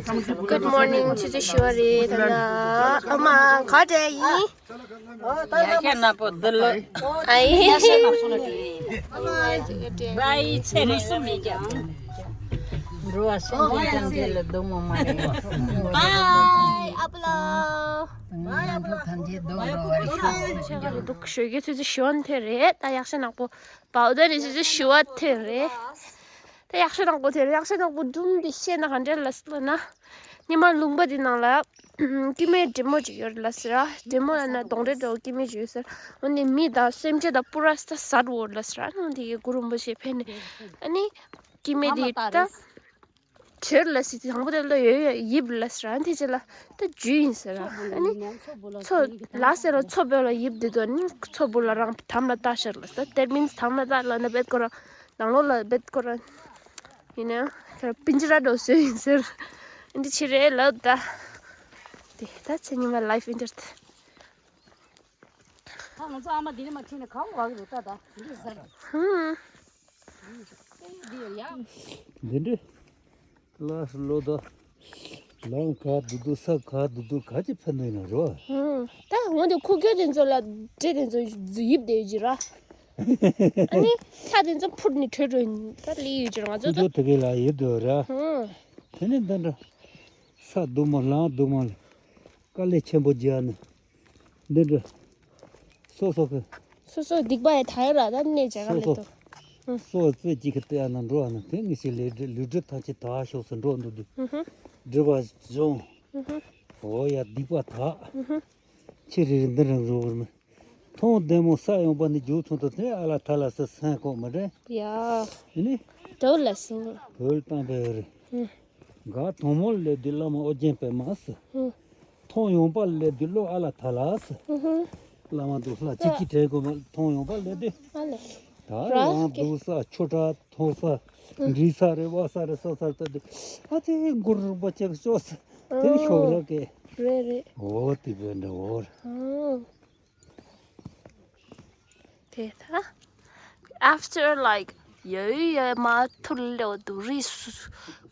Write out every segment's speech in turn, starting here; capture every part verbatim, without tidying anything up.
Good morning. ཆུ་ཚོད་བཞི་པ་རེད། ད་ལྟ་ཨ་མ་ག་འདྲ་ཡིན། ཡ་ཤ་ནག་པོ་འདི་ལོ། ཨ་ཡེ། བའི་ཚེ་རིང་སུ་མེད་ཀྱང་། འགྲོ་བ་སེམས་ཅན་ཐམས་ཅད་ལ་སྡུག་མོ་མ་རེད། བའི་ཨ་པ་ལོ། ང་རང་ཚོ་ཐམས་ཅད་སྡུག་འགྲོ་བར་ཤོག་ཤ་ག་རེད་འདུག་ཞོགས་ཀས་ཆུ་ཚོད་བཞི་པ་ཐེངས་རེད། ད་ཡག་ཤ་ནག་པོ་བའོ་ད་ནི་ཆུ་ཚོད་བཞི་པ་ཐེངས་རེད། ད་ཡག་ཤ་ནག་པོ་དེ་རེད། ཡག་ཤ་ནག་པོ་སྒྲུང་འདི་བཤད་ན་ག་འདྲ་ལ་སློ་ན། ཉི་མ་ལུང་པ་འདི་ནང་ལ་སྐྱེ་དམན་འདྲེ་མོ་ཅིག་ཡོད་རེད་ལ་ཟེར་ར། འདྲེ་མོ་ལ་ན་གདོན་འདྲེ་འདྲ་བོ་སྐྱེ་དམན་ཅིག་ཡོད་ཟེར། འོ་ནི་མི་དང་སེམས་ཅན་དང་པུ་ར་ས་ཟ་འོ་ལ་ཟེར་ར། ནང་དེ་གི་གུ་རུ་རིན་པོ་ཆེ་ཕེབས་ནས་ཨ་ནི་སྐྱེ་དམན་དེ་ད་བྲེལ་ལ་ཟེར། དེ་དང་པོ་དེ་ལ་ཡོད་ཡོད་ཡིབ་ལ་ཟེར་ར། དེ་རྗེས་ལ་ད་རྒྱུ་ཡིན་ཟེར་ར། ཨ་ནི་མཚོ་ལ་ཟེར་ར། མཚོ་བོད་ལ་ཡིབ་དེ་དོ་ནི་མཚོ་བོད་ལ་རང་དམ་ལ་བཏགས་ཤར་ལ་ཟེར། དེ་མིན་དམ་ལ་བཏགས་ལ་ན་བེད་ཀོ་ར་ནང་ལོགས་ལ་བེད་ཀོ་ར། ཡིན་ན་ཁྱེད་རང་པིན་ཇི་ར་འདྲ་བཟོས་ཡིན་ཟེར། འདི་ཕྱི་རེད་ལབ་ད། དེ་ད་ཚེ་ཉི་མ་ལའིཕ་ཨིན་ཏར་ཏེ། ད་ང་ཚོ་ཨ་མ་འདི་ནས་མ་ཁྲིད་ནས་ག་བ་གི་རེད་ད་ད་འདི་ཟེར། ཧུམ། འདི་འདྲ། ལ་ལོ་ད། ལམ་ག་དུ་དུ་ས་ག་དུ་དུ་ག་ཅི་ཕན་ནུས་ན་རོ། ཧུམ། ད་འོན་ཏེ་ཁུག་ཀྱོག་དེ་ཚོ་ལ་འདྲེ་དེ་ཚོ་ཡིབ་བསྡད་ཡོད་ཀྱི་ར། ཨ་ནི་ལྷ་དེ་ཚོ་འཕུར་ནས་བྲོས་འགྲོ་ཡིན། ད་ལི་ཡོད་ཀྱི་ར་ང་ཚོ་ཁུག་ད། ཀྱོག་དེ་གའི་ལ་ཡིབ་འདུག་ར། ཧུམ། དེ་ནས་འདི་འདྲ། ས་སྡུག་མོ་ལམ་སྡུག་མོ་ལ། དཀའ་ལས་ཆེན་པོ་རྒྱག་ནས། འདི་འདྲ། སོ་སོ་གི། སོ་སོ་སྡིག་པ་ཡི་ད་ཡོད་ར་ད་གནས་བྱ་ག་སོ་ལེ་སོ། ཏོ། ཧུམ། སོ་སོ་རྩེ་གཅིག་གི་ལྟེ་བ་ན་འགྲོ་བ་ན་དེ་ངེས་ཤེས་ལས་སྒྲིབ་ལུས་སྒྲིབ་ཐམས་ཅད་དག་ཤོག་ཟེར་འགྲོ་འདུག་དུས། ཧུམ་ཧུམ། སྒྲིབ་པ་སྦྱོང་། ཧུམ་ཧུམ། འོ་ཡ་སྡིག་པ་དག་ཧུམ་ཧུམ། ཆེ་རེ་རེ་འདི་རང་རུ་བར་མི། མཐོང་བདེ་མོ་ས་ཡོང་པ་ནི་རྒྱུ་མཚུངས་དང་དེ་ཨ་ལ་ཐ་ལ་ས་སེང་ཁོག་མ་འདྲེ། ཡ། ཨ་ནི། དོ་ལ་སེང་། བོད་བཏང་པའི་རེད། ཧུམ། ག་དང་མོ་ལས་འདི་བླ་མ་ཨོ་རྒྱན་པདྨ་ཟེར། ཧུམ། མཐོང་ཡོང་པ་ལས་འདི་བློ་ཨ་ལ་ཐ་ལ་ཟེར། ཧུམ་ཧུམ། བླ་མ་འདུག་ལྷ་གཅིག་གིས་དྲན་དགོས་མ་མཐོང་ཡོང་པ་ལས་འདི། ཨ་ལས། ད་ར་རང་སྐྱེ་འདུག་ས་ཆོས་གྲྭ་མཐོང་ས། ཧུམ། འདྲི་ས་རེ་བ་ས་རེ་ས་ས་ལྟ་འདི། ཨ་ཙི་གུ་རུ་རིན་པོ་ཆེ་ཤོག་ས། དེ་ཤོག་ར་ཀེ། རེད་རེད། འོ་དེ་བས་འདྲ་འོ་ར། ཧུམ། དེ་ད། After like ཡོད་ཡོད་མ་ཐུར་ལེའོ་དུ་རི་སུ་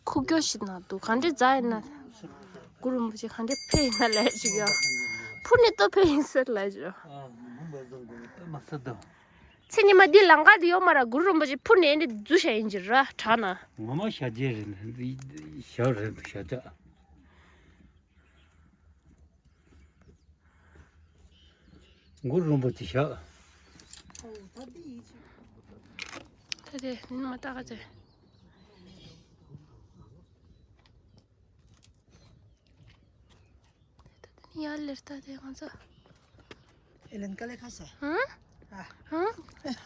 ཁུག་ཀྱོག་ཞིག་ན་དུ་ག་འདྲེ་རྫ་ཡིན་ན། གུ་རུ་རིན་པོ་ཆེ་ག་འདྲེ་ཕེ་ཡིན་ན་ལས་ཞིག་ཡོད། ཕུར་ནས་ཏོ་ཕེ་ཡིན་ཟེར་ལས་ཞིག་ཡོད། ཚེ་ཉི་མ་འདི་ལང་ཀ་འདི་ཡོད་མ་ར་གུ་རུ་རིན་པོ་ཆེ་ཕུར་ནས་འདི་རྫུ་ཤ་ཡིན་གྱི་ར་དྲག་ན། ངོ་མ་ཤ་རྗེ་རེད་ན་ཤ་རེད་ཤ་ཆག་གུ་རུ་རིན་པོ་ཆེ་བཞག་ད་དེ་ནི་མ་ཏག་ཚེ། ད་དེ་ནི་ཡར་ལེར་ད་དེ་ང་ཚོ། ཨེ་ལན་ཀ་ལེ་ཁ་སེ། ཧུང་། ཨ། ཧུང་།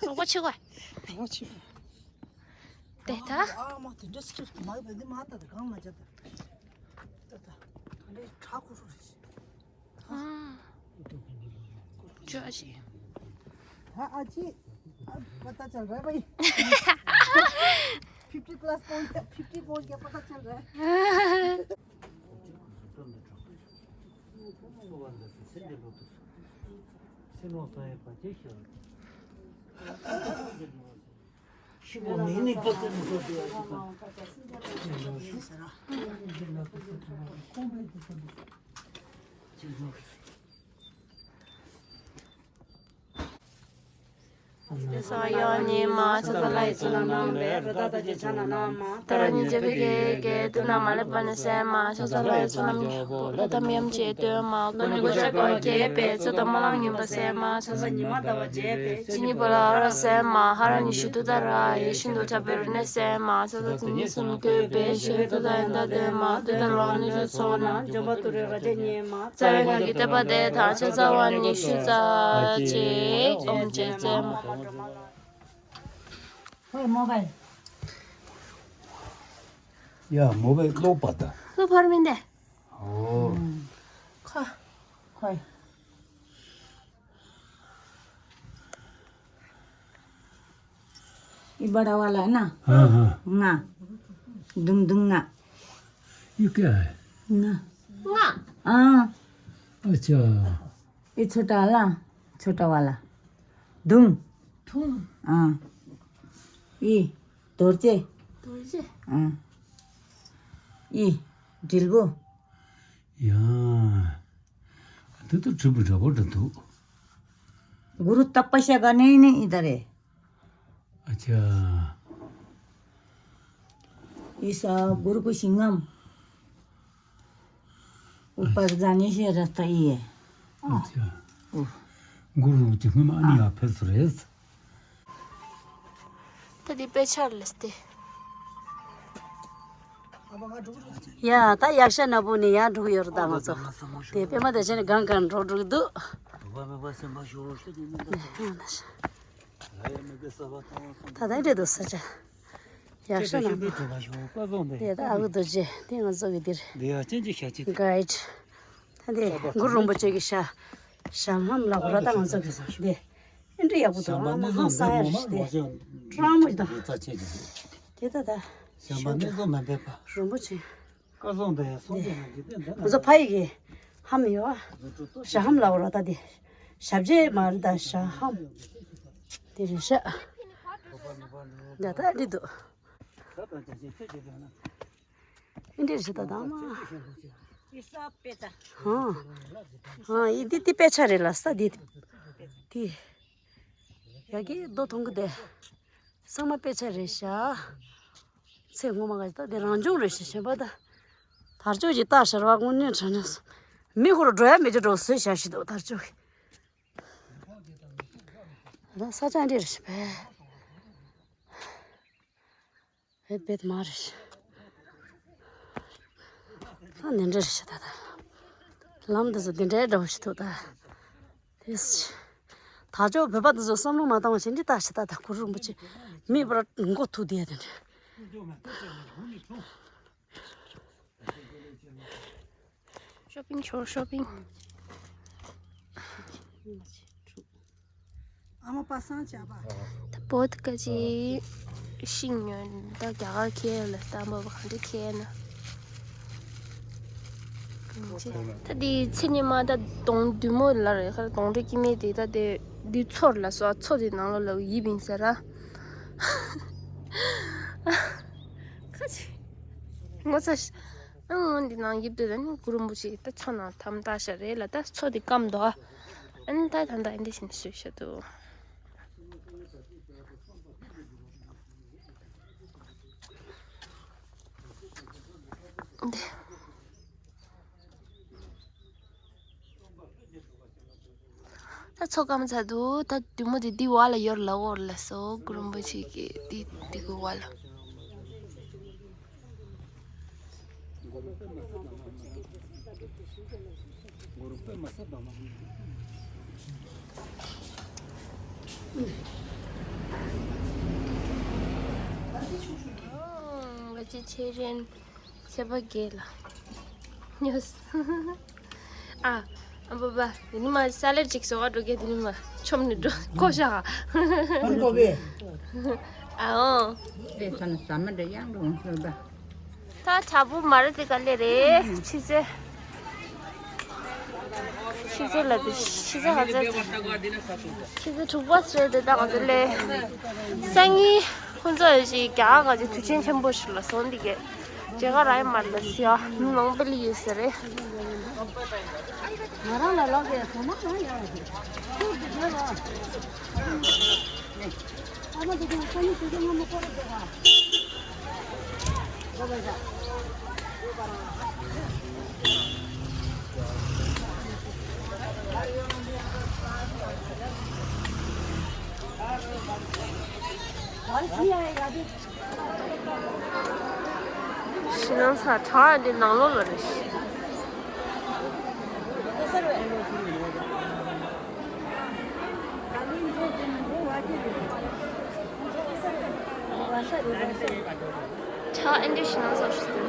ལོག་པ་ཆི་གོ། ལོག་པ་ཆི་གོ། དེ་ད། ཨ་མ་དེ་འདྲ་སི་ཀྲིབ་མ་ཡོད་པ་འདི་མ་ད་དེ་གང་མ་བྱ་ད། ད་ད། ད་འདྲའི་གྲགས་ཁུ་ཧྲུ་རེད། जो अजी। हाँ अजी। अब पता चल रहा है भाई। फिफ्टी प्लस पहुंच गया, फिफ्टी पहुंच गया, पता चल रहा है। ས་ཡོ་ཉི་མ་ཆ་ས་ལ་ཡི་ཚུལ་ལ་སྣང་བས་རི་དྭགས་ད་ཅི་ཆ་ན་སྣང་མ་ཏ་ར་ཉི་ཇེ་བི་གེ་གེ་དུ་ན་མ་ལེ་པ་ནི་སེ་མ་ཆ་ས་ལ་ཡི་ཚུལ་ལ་མི་ཧོ་ལ་ད་མི་ཡམ་ཅེ་དོན་མ་ཀོ་ནི་གོ་ཆ་ཀོ་གེ་པེ་ཚུ་ད་མ་ལང་ཉི་མ་སེ་མ་ཆ་ས་ཉི་མ་ད་བ་ཇེ་པེ། ཅི་ནི་པ་ལ་ཧ་ར་སེ་མ་ཧ་ར་ཉི་ཤུ་དུ་ད་ར་ཡེ་ཤིན་དུ་ཁྲ་པེ་རུ་ནེ་སེ་མ་ས་ད་ཏི་ནི་སུམ་ཀོ་པེ་ཤེ་དུ་ད་ཡན་ད་དེ་མ་དུ་ད་ལོ་ནི་ཤུ་ཚོ་ན་ཇོམ་པ་ཏུ་རེ་ར་ཇེ་ཉེ་མ་རྩ་བའི་སྔགས་ཀྱི་བསྟོད་པ་དེ་དང་ཆ་ཚ་བ་ཉི་ཤུ་རྩ་གཅིག་ཨོམ་ཅེ་ཙེ་མ། ཡ་མོ་བའི་ཀློག་པ་ད། ལོ་བར་མིན་དེ། ཨོ། ཁ། ཁོའི། ये बड़ा वाला है ना? हाँ, हाँ। ङ। दुङ दुङ ङ। ये क्या है? ङ। ङ। हाँ। अच्छा। ये छोटा वाला, छोटा वाला। दुङ। दुङ। हाँ। ये। दोर्जे। दोर्जे। हाँ। ये। དྲིལ་བུ། ཡ། དེ་ད་དྲིལ་བུ་འདྲ་པོ་འདྲ་འདུག་གུ་རུ་ཏ་པ་ཤ་ག་ནས་ནས་ཡིན་ད་རེད། ཨ་ཅག་ཨི་ས་གུ་རུ་ཀུ་ཤིང་ངམ། ཨུ་པར་ཛ་ནི་ཤེ་ར་སྟ་ཡེ། ཨ་ཅག་ཨུ། གུ་རུ་ཀུ་ཤིང་ངམ་ཨ་ནི་ཡ་ཕེ་སུ་རེད། ད་འདི་དཔེ་ཆ་ལས་ཏེ། ཡ་ད་ཡག་ཤ་ན་བུ་ནི་ཡར་འགྲོ་གི་ཡོད་རེད་ད་ང་ཚོ། དེ་པད་མ་དེ་ཆ་ནི་གང་གང་འགྲོ་འགྲོ་གི་འདུག་ད་ད་འདྲེ་འདུག་ས་ཆ། ཡག་ཤ་ན་བུ། དེ་ད་ཨ་ཁུ་རྡོ་རྗེ་དེ་ང་ཚོ་གི་འདིར། གའིཌ། ད་འདི་གུ་རུ་རིན་པོ་ཆེ་གི་ཤ། ཤ་ལྷམ་ལ་གོ་ར་ད་ང་ཚོ་གི་འདི། ཨེ་འདྲ་ཡག་པོ་འདུག་ཨ་མ་ཧང་སང་ཡ་རེད་ཤི་དེ། ཀྲང་མོ་ཞིག་དང་། དེ་ད་ད། ཞབས་བྲོ་རིན་པོ་ཆེ། ང་ཚོ་ཕ་ཡི་གི་ཧམ་ཡོད་ཨ། ཞྭ་ཧམ་ལ་འོ་ར་ད་དེ། ཞབས་རྗེས་མ་རེད་ད་ཞྭ་ཧམ། དེ་རེད་ཤག་ད་ད་འདི་འདུག་ཨེ་འདྲ་རེད་ཤག་ད་ད་མ། ཧང་། ཧང་ཡི་འདི་འདི་དཔེ་ཆ་རེད་ལ་ས་འདི། འདི། ཡ་གི་རྡོ་མཐོང་གི་དེ། ཚང་མ་དཔེ་ཆ་རེད་ཤག་ཚེ་སྔོན་མ་ག་ད་དེ་རང་བྱུང་རེད་ཤག་གཞན་པ་ད། དར་ལྕོག་གི་རྟགས་ཤར་བ་དངོས་གནས་དྲང་གནས་སུ། མི་ཧུར་འགྲོ་ཡ་མེད་ཀྱི་འགྲོ་བཟོས་བཞག་ཤི་འདུག་དར་ལྕོག་གི། ད་ས་ཆ་འདི་རེད་ཤག་པས། ཨེ་བེད་མ་རེད་ཤག་ད་འདི་འདྲ་རེད་ཤག་ད་ད། ལམ་འདི་ཚོ་འདི་འདྲའི་འདྲ་བོ་ཞིག་འདུག་ད། དེ། ད་ཅོག་བོད་པ་འདི་ཚོ་བསམ་བློ་མ་བཏང་བ་ཞིག་འདི་ལྟ་ཞིག་ད་ད་གུ་རུ་རིན་པོ་ཆེ། མི་པར་མགོ་ཐུག་བསྡད་དེ་འདྲ། Shopping ཆོར་shopping། ཨ་མ་པ་སངས་བྱ་བ། ད་བོད་ཀ་ཅི་ཤིང་ཉོན་ད་རྒྱ་གར་ཁྱེར་ལ་ད་འབབ་ག་འདྲ་ཁྱེར་ན། ད་དེ་ཚེ་ཉི་མ་ད་གདོང་བདུད་མོ་ལ་རེད་ཁ་གདོང་འདྲ་སྐྱེ་མེད་དེ་ད་དེ་བདུད་ཚོར་ལ་སོ་ཚོ་དེ་ནང་ལོ་ལ་ཡིབ་ཡིན་ས་ར། ཁ་ཅི་ངོ་ཚ་ཤི། ཨང་འོན་ཏེ་ནང་ཡིབ་དུས་ད་ནི་གུ་རུ་རིན་པོ་ཆེ་ད་མཚོ་ནང་ཐམ་ད་ཤ་རེད་ལ་ད་མཚོ་དེ་སྐམ་འདུག་ཨ་ནི་ད་ད་ད་འདི་བཞིན་བཟོས་ཤ་འདུག་འདི། ད་མཚོ་སྐམ་ཚར་འདུག་ད་བདུད་མོ་དེ་འདི་བ་ལ་ཡོར་ལ་འོར་ལ་སོ་གུ་རུ་རིན་པོ་ཆེ་གི་འདི་འདི་གུ་བ་ལ། ང་ཅི་ཆེ་རེན། ཚེས་པ་བརྒྱད་ལ། ཉོས། ཨ། ཨ་བ་བ། འདི་ནི་མ་ས་ལེར་ཅིག་བཟོ་བ་འགྲོ་གི་འདི་ནི་མ་ཆོམ་ནི་འགྲོ་ཁོ་ཤ། ཨ་འགོ་བས། ཨ་འོ། ལས་ས་ན་ཟ་མ་འདྲ་ཡང་འགྲོ་འོང་ཤོར་ད། ད་དྲ་བུ་མ་རེད་དེ་ག་ལེ་རེད་ཕྱི་ཚེ། ཕྱི་ཚེ་ལ་དེ་ཕྱི་ཚེ་ཧ་ཚེ། ཕྱི་ཚེ་དྲུག་པ་ཚེ་དེ་ད་ག་ཚེ་ལེ། སང་ཉིན། ཁོང་ཚོ་ཡོད་ཅིག་རྒྱ་གར་ག་ཅིག་དུས་ཆེན་ཆེན་པོ་ཞིག་ལ་སོང་འདི་གས། རྒྱ་གར་ར་ཡི་མར་ལ་སི་ཡ་མི་མང་པོ་ལི་ཡོད་ས་རེད། ང་རང་ལ་ལོག་གས་གོ་མ་གང་ཡང་ཁུར་དུ་བྱོས་རོགས། ཨ་མ་དེ་ཀྱང་ས་ཉིན་དུས་ཆེན་སྔ་མོ་སྐོར་རེ་འགྲོ་ག་ཕྱི་ནང་ཚ་གྲང་འདི་ནང་ལོགས་ལ་རེད། ཁྲག་ཨེ་འདྲ་ཞིག་ན་སོགས་ཤིག་འདུག་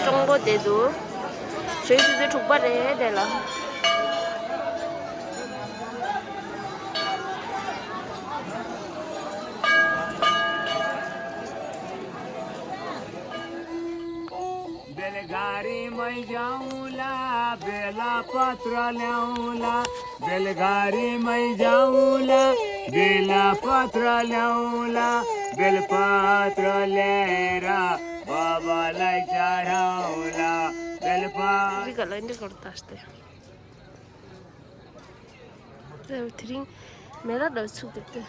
གྲོང་པོ་དེ་འདུག་ཞོགས་ཆུ་ཚོད་དྲུག་པ་རེད་དེ་ལ། बेलगारी मै जाउँला, बेला पत्र ल्याउँला। बेलगारी मै जाउँला, बेला पत्र ल्याउँला। बेलपत्र ल्याएर बाबालाई चढाउँला। बेलपत्र. དེ་རིང་མེ་ལ་འདྲ་ཚུགས་འདུག་སྟེ།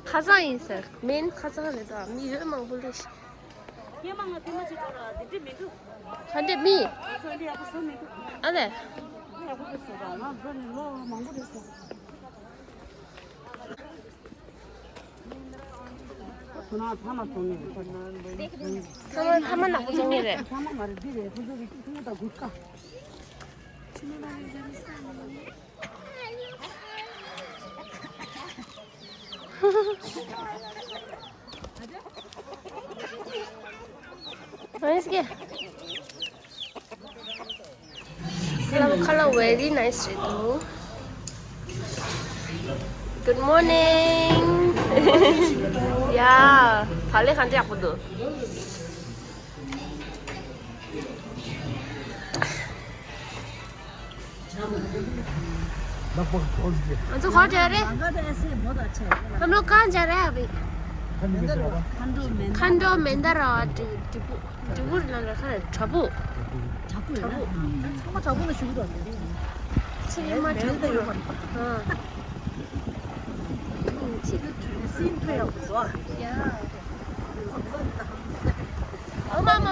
ཁ་སང་ཡིན་ཟེར། མིན་ཁ་སང་རེད་ད། མི་ཡོད་མང་པོ་ལས། ཡ་མ་ང་ཐེངས་མ་ཅིག་འགྲོ་ལ་འདི་འདྲས་མི་འདུག་ག་འདྲས་མི། ཨ་ལས། ཐ་མ་ཐ་མ་ནག་པོ་བྱུང་ངེས་རེད། ཐ་མ་མ་རེད། འདི་རེད། ཁོ་ཚོ་གི་ཐུང་ཐུང་དང་གུར་དཀར། Nice ke? Color, color very nice རེད་འདུག Good morning. Yeah, ཕ་ལེ་གང་འདྲ་ཡག་པོ་འདུག लगभग पहुंच गए। ང་ཚོ་གང་འདྲ་རེད། हम लोग कहाँ जा रहे हैं अभी? खंडो मेंदर। खंडो मेंदर और डिबू डिबू ना रखा है। ट्रबू ट्रबू ट्रबू। ཚང་མ་དྲག་པོ་ལ་ཞུ་གི་འདུག་ཚེ་རིང་མ་དྲག་པོ་ལ། ཨ། སིན་ཐོ་ཡག་པོ་བཟོ། ཡ། ཨ་མ་མ།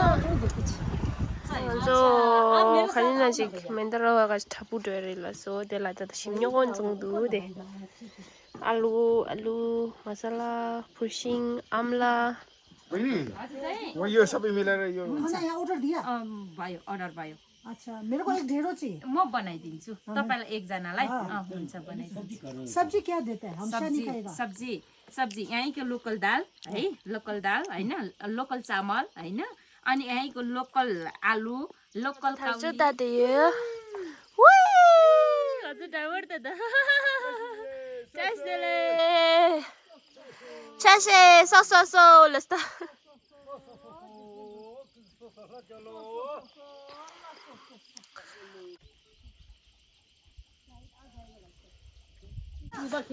ང་ཚོ་ག་ནས་ན་ཅིག་མེན་ད་ར་བ་ག་ཞིག་ཁྲ་པུ་འགྲོ་ཡ་རེད་ལ་སོ། དེ་ལ་ད་ཞིམ་ཉོ་གོན་བཙོང་འདུག་དེ། ཨ་ལུ་ཨ་ལུ་མ་ས་ལ་ཕུར་ཤིང་ཨམ་ལ། बहिनी, वो यो सबै मिलाएर यो। हुन्छ, यहाँ अर्डर दिया? अम, भयो, अर्डर भयो। अच्छा, मेरे को एक ढेरो चाहिए। म बनाइदिन्छु। अँ। तपाईँलाई एकजनालाई? अँ। अँ, हुन्छ, बनाइदिन्छु। सब्जी क्या देता है? हमेशा नहीं सब्जी, खाएगा। सब्जी, सब्जी यहीँको लोकल दाल है, लोकल दाल होइन, लोकल चामल होइन, अनि यहीँको लोकल आलु, लोकल थाहा छु काउली। त त्यो। वुई! हजुर, ड्राइभर त द। Cash देले। Cash, सौ, सौ, सौ, लस्ता।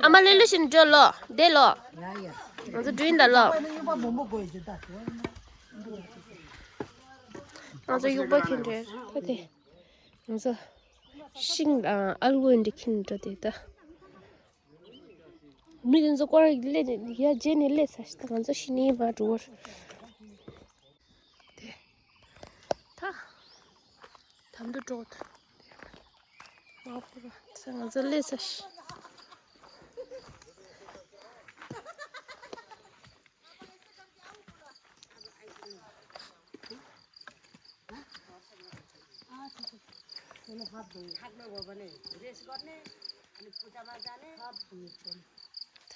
ཨ་མ་ལེ་ལེ་ཞིག་འགྲོ་ལོ། བསྡད་ལོ། ང་ཚོ་འགྲོ་ཡིན་ད་ལོ། ང་ཚོ་ཡུག་པ་ཁྱེར་འགྲོ་ཡ་ཁ་དེ། ང་ཚོ་ཤིང་དང་ཨ་ལུ་འདི་ཁྱེར་འགྲོ་དེ་ད། མི་དེ་ཚོ་སྐོར་ལས་ནས་ཡ་རྗེས་ནས་སླེབས་ས་ཞིག་ད་ང་ཚོ་ཤི་ནས་མ་འགྲོ་བར། དེ། ད། དམ་དུ་འགྲོ་ཐུབ། མ་ཕོ་ར་ཚེ་ང་ཚོ་སླེབས་ས་ཞིག་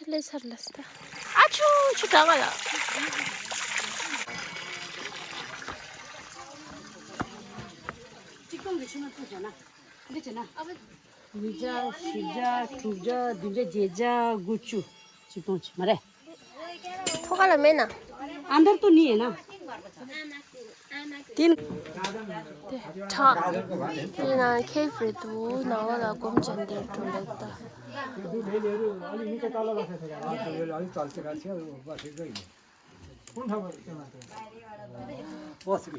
ད་ལས་སར་ལས་ད། ཨ་ཆུ་ཆུ་གྲགས་ལ། གཅིག་སྟོང་གི་ཆུ་ན་ཐུག་བྱས་ན། འདི་བྱས་ན། ཉིས་བརྒྱ། བཞི་བརྒྱ། དྲུག་བརྒྱ། བདུན་བརྒྱ། བརྒྱད་བརྒྱ། དགུ་བཅུ། གཅིག་སྟོང་ཆུ་མ་རེད། ཐོ་ག་ལ་མེད་ན། अंदर तो नहीं है ना? དེ་ཁྲག་དེ་ན་ཁེ་ཧྥེ་དུ་ནང་ལ་སྒོམ་ཅན་དེར་འགྲོ་ལེགས་ད།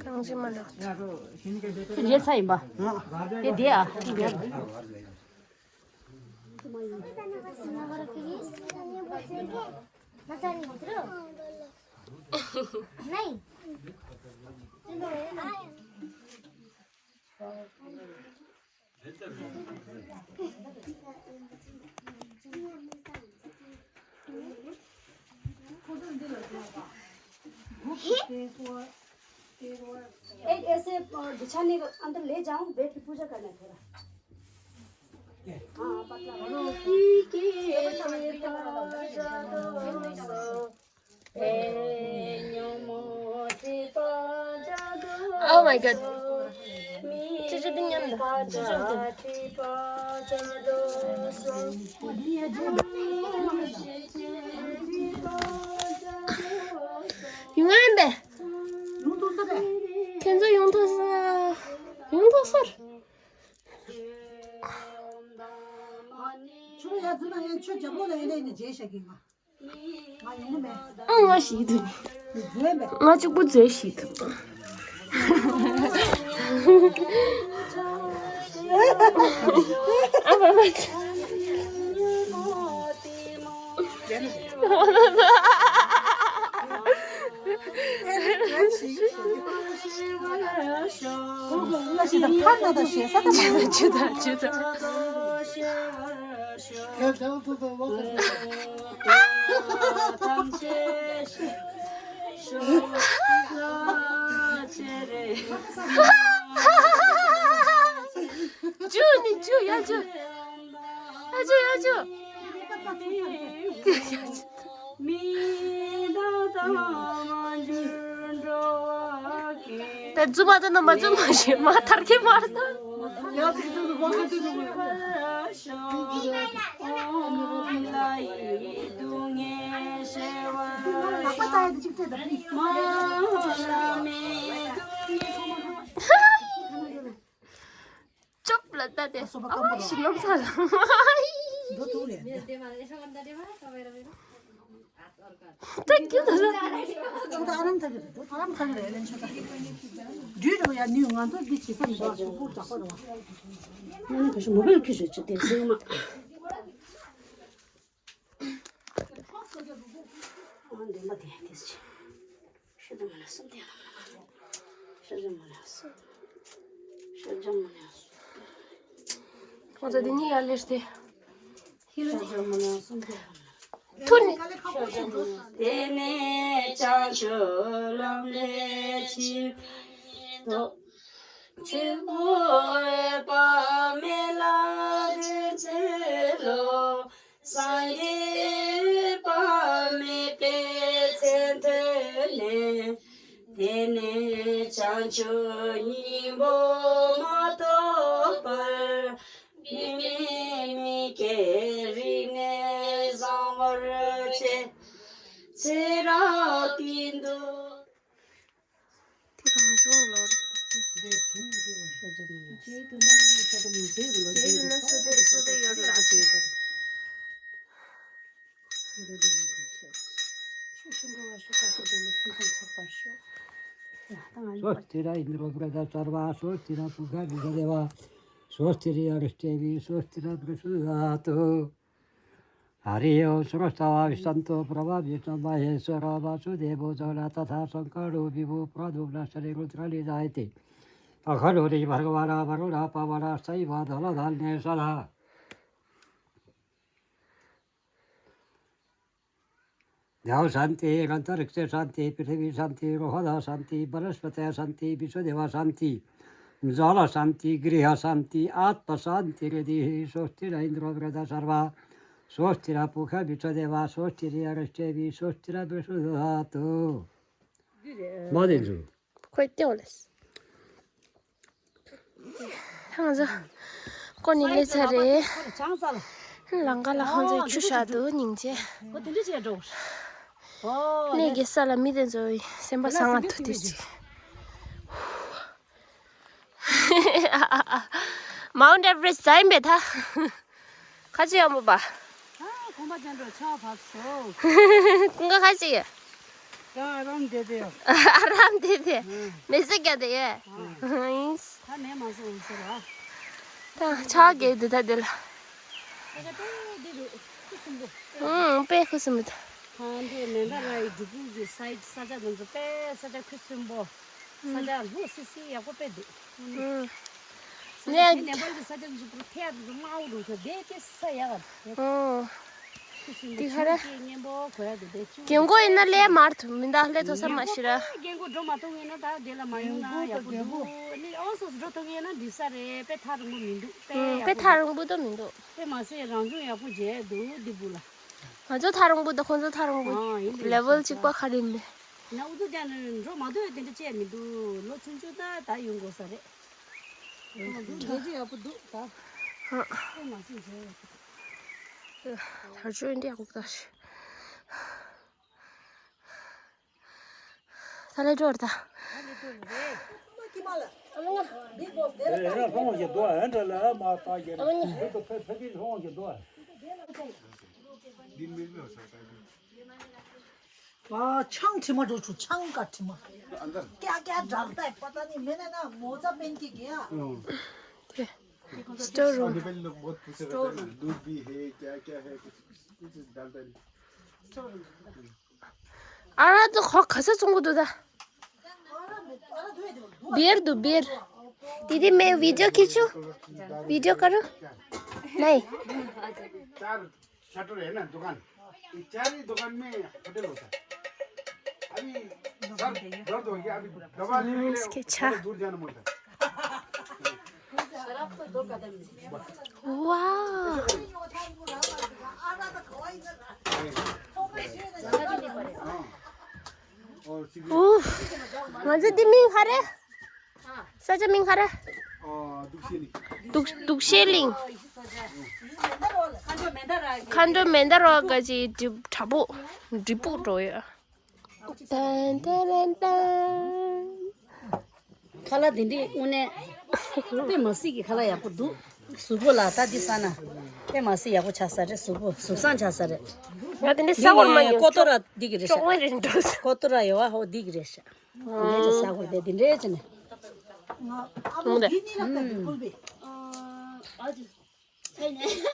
རང་བཞིན་མ་ལགས། རེད་ས་ཡིན་པ། དེ་དེ་ཨ། एक ऐसे, अ, बिछाने का अंदर ले जाओ, बैठ के पूजा करना है थोड़ा। हाँ, पतला। Oh my god. ཅི་ཅི་འདི་མཉམ་དུ། ཅི་ཅི་འདི། ཡོང་ཡིན་པས། ཁྱེད་ཚོ་ཡོང་ཐུབ་ས། ཡོང་ཐུབ་ས། ཁྱོད་ཡ་ཙི་ན་ཡ་ཁྱོད་རྒྱབ་ལོགས་ལ་ཡ་ལས་ནས་རྗེས་བཞག་གི་ང་། ང་ཡོང་གི་མེད། ཨ་ང་ཞིག་འདུག་ནི། ང་གཅིག་པུ་རྫོས་ཤིག་འདུག་ཨ་མ་མ། ཅི་དང་ཅི་དང་། ཅུ་ནི་ཅུ་ཡ་ཅུ། ཡ་ཅུ་ཡ་ཅུ། ད་རྫུ་མ་ད་ན་མ་རྫུ་མ་ཞེས་མ་ཐར་གི་མ་རེད་ད། ཅོབ་ལ་ལྟ་སྟེ། ཨ་མ་ཞིག་ནམ་ས་ལ། ད་ཀྱུ་ད་ལ། ཁྱོད་ད་ཨ་རམ་ཐག་གི་རེད། ཨ་རམ་ཐག་གི་རེད་ལན་ཆོད་ད། འདྲུད་རུ་ཡ་ནུས་ང་ཚོ་འདི་བྱེད་ས་མི་འདུག་ཨ་ཤོག་པོ་འདྲ་པོ་རེད་བ། ང་ནི་ཁ་ཤོ་མོ་བེལ་ཁྱི་ཤོད་ཅི་དེ་སེང་མ། ཨ་འདི་མ་དེ་དེ་ཅི། ཤ་ཚ་མ་ན་གསུམ་དེ་ལ། ཤ་ཚ་མ་ན་གསུམ། ཤ་ཚ་མ་ན་གསུམ། ཁོང་ཚོ་འདི་གཉིས་ཡར་ལེར་ཏེ། ཤ་ཚ་མ་ན་གསུམ་དེ་ལ། ཐུར་ནི། དེ་ནས་བྱང་ཆུབ་ལམ་ལས་ཕྱིར་ལྡོག་ཆོས་སྐུ་འོད་དཔག་མེད་ལ་འདུད་ཚུལ་ལོ། སངས་རྒྱས་དཔག་མེད་པའི་མཚན་ཐོས་ནས། དེ་ནས་བྱང་ཆུབ་སྙིང་པོ་མ་ཐོབ་བར། མི་མེད་མི་སྐྱེ་རིགས་ནས་བཟང་བར་བྱས། ཚེ་རབས་ཀྱི་མདོ། དེ་རང་བྱུང་ལོ། རྗེས་དུ་ན་སོ་དེ་སོ་དེ་ཡོད་ལ། སོ་ཐི་ར་ཨིནྡྲོ་བྷྲ་ཏ་སརྦ། སོ་ཐི་ར་པུ་ཁ་བི་ཤ་དེ་བ། སོ་ཐི་ར་ཡ་རིཥྚེ་བི། སོ་ཐི་ར་བི་སུ་དྷ་ཏུ། ཧ་རི་ཨོ། སྲོ་ཏ་བ་བི་སན་ཏོ་པྲ་བ་བི་ཏ་མ་ཧེ་སོ་ར་བ་སུ་དེ་བོ་ཛ་ལ་ཏ་ཐ་སང་ཀ་རོ་བི་བོ་པྲ་དུ་ལ་ཤ་རི་རུ་ཏྲ་ལི་ཛ་ཡེ་ཏི། ཨ་ཁ་རོ་རི་བར་ག་བ་ར་བ་རུ་ར་པ་བ་ར་ས་ཡི་བ་དྷ་ལ་དྷ་ནེ་ས་ལ། देव शांति, अंतरिक्ष शांति, पृथ्वी शांति, रोहदा शांति, वनस्पतय शांति, विश्वदेव शांति, जल शांति, गृह शांति, आत्म शांति, रिद्धि, स्वस्ति न इंद्रो वृहद सर्वा, स्वस्ति न पुख विश्वदेवा, स्वस्ति न अरिष्टेवी, स्वस्ति न विश्वधातु। མ་དེ་འཇུ། ཁོས་སྐྱོ་ལེས། ང་ཚོ་ཀོ་ནི་ལེ་ཚར་རེད། ལང་ཀ་ལ་ཁོང་ཚོའི་ཆུ་བཞག་འདུག་སྙིང་རྗེ། གནས་ཀྱི་ས་ལ་མི་དེ་ཚོའི་སེམས་པ་བཟང་ང་ཐུག་དེ་ཅིག Mount Everest ཛ་ཡིན་པས་ད། ཁ་ཅིག་ཡོང་མོ་པ། ཨ། གོམ་པ་ཅན་འགྲོ་ཆ་བབས་སོ། ཀུན་དགའ་ཁ་ཅིག་ཡོད། ད་ཨ་རམ་དེ་དེ་ཡོད། ཨ་རམ་དེ་དེ། ཨ། མི་ཟེར་རྒྱ་དེ་ཡོད། ཨ། ད་མེད་མ་སོང་ཟེར་ལ། ད་ཆ་གེ་དེ་ད་དེ་ལ། ས་ཆ་དཔེ་དེ་རུ་ཁུ་སིམ་པོ། ཨང་དཔེ་ཁུ་སིམ་པོ་ད། ཨ་འདི་མེ་མདའ་ལ་ཡི་འབྲི་གུང་གི་སའིཌ་ས་ཆ་དེ་ཚོ་དཔེ་ས་ཆ་ཁུ་སིམ་པོ། ས་ཆ་ལྷོ་སི་སི་ཡག་པོ་དཔེ་འདུག་ཨང་། ས་ཆ་ནེ་པཱལ་གྱི་ས་ཆ་འཛུགས་པར་ཐད་དུ་དམའ་བོ་འདུག་ཆོག་དེ་དེ་ས་ཡག་ག་འདུག་ཨང་། ཁུ་སིམ་པོ་དེ་ག་ར་ཆུ་སྐྱེས་སྙན་པོ་གོ་ཡག་འདུག་དེ་ཆུ་རྒན་གོག་ཡིན་ན་ལས་མར་ཐུབ་མི་འདའ་ལས་ཐོ་ས་མ་ཤི་ར། རྒན་གོག་འགྲོ་མ་ཐུབ་ཡིན་ན་ད་དེ་ལ་མ་ཡོང་ན་ཡག་པོ་འདུག་ཨ་ནི་ཨོ་སོ་སོ་འགྲོ་ཐུབ་ཡིན་ན་འདི་ས་རེད། དཔེ་ཐག་རིང་པོ་མི་འདུག་དཔེ་ཡག་པོ་འདུག་དཔེ་ཐག་རིང་པོ་ད་མི་འདུག་དཔེ་མ་ཟད་རང་བྱུང་ཡག་པོ་མཇལ་འདུག་འདི་བུ་ལ། ང་ཚོ་ཐག་རིང་པོ་དང་ཁོང་ཚོ་ཐག་རིང་པོ། ཨ་ཡིན་ལེ་ཝལ་གཅིག་པ་ག་རེ་མེད། ན་ཨུ་ཚུགས་རྒྱག་ནས་འགྲོ་མ་ཐུབ་དེ་འདྲ་བྱས་མི་འདུག་ལོ་ཆུང་ཆུང་ད་ད་ཡོང་དགོས་ས་རེད། ཡོང་འདུག་ལས་ཀྱི་ཡག་པོ་འདུག་ད། ཨེ་མ་སྲིད་བྱས་ཡོད། དར་ལྕོག་འདི་ཡག་པོ་ད་ཤི། ད་ལས་འགྲོ་བར་ད། ཨ་ཆང་དྲི་མ་འགྲོ་ཆུ་ཆང་ཀ་དྲི་མ། ཀྱ་ཀྱ་འདྲ་ལྟ་པ་ད་ནི་མེད་ན་ན་མོ་ཙ་པན་ཀི་གེ་ཡ། སྟོར་རུ། दूध भी है, क्या क्या है, कुछ कुछ डालता नहीं। ཨ་ར་ད་ཁོ་ག་ས་བཙོང་གི་འདུག་ད། སྦིར་འདུག་སྦིར། དེ་དེ་मैं वीडियो खींचूं? वीडियो करूं? नहीं। चार शटर है ना दुकान, ये चार ही दुकान में होटल होता है। अभी सर दर्द हो गया, अभी दवा लेने के लिए थोड़ा दूर जाना पड़ता है। वाह। ཨུ། ང་ཚོ་འདི་མིང་ག་རེ། ས་ཆ་མིང་ག་རེ། འདུག་འདུག་ཤེས་གླིང་། མཁའ་འགྲོ་མེ་མདའ་རོ་ག་ཅི་དྲ་ཕུག་དྲ་ཕུག་འགྲོ་ཡོད། ཏན་ཏན་ཏན། ཁ་ལག་དེ་འདྲའི་དངོས་གནས་དཔེ་མ་སྲིད་ཀྱི་ཁ་ལག་ཡག་པོ་འདུག་གཟུགས་པོ་ལ་ད་འདི་ཟ་ན་དཔེ་མ་སྲིད་ཡག་པོ་ཆགས་ས་རེད། གཟུགས་པོ་གཟུགས་བཟང་ཆགས་ས་རེད། ང་དེ་འདྲའི་ཟ་བར་མ་ཡོང་། ཀོ་ཏོ་ར་འདི་གི་རེད་ཤག་ཀོ་ཏོ་ར་ཡོད་བ་ཧོ་འདི་གི་རེད་ཤག་འདི་འདྲའི་ཟ་དགོས་དེ་འདི་འདྲའི་ཅི་ནས།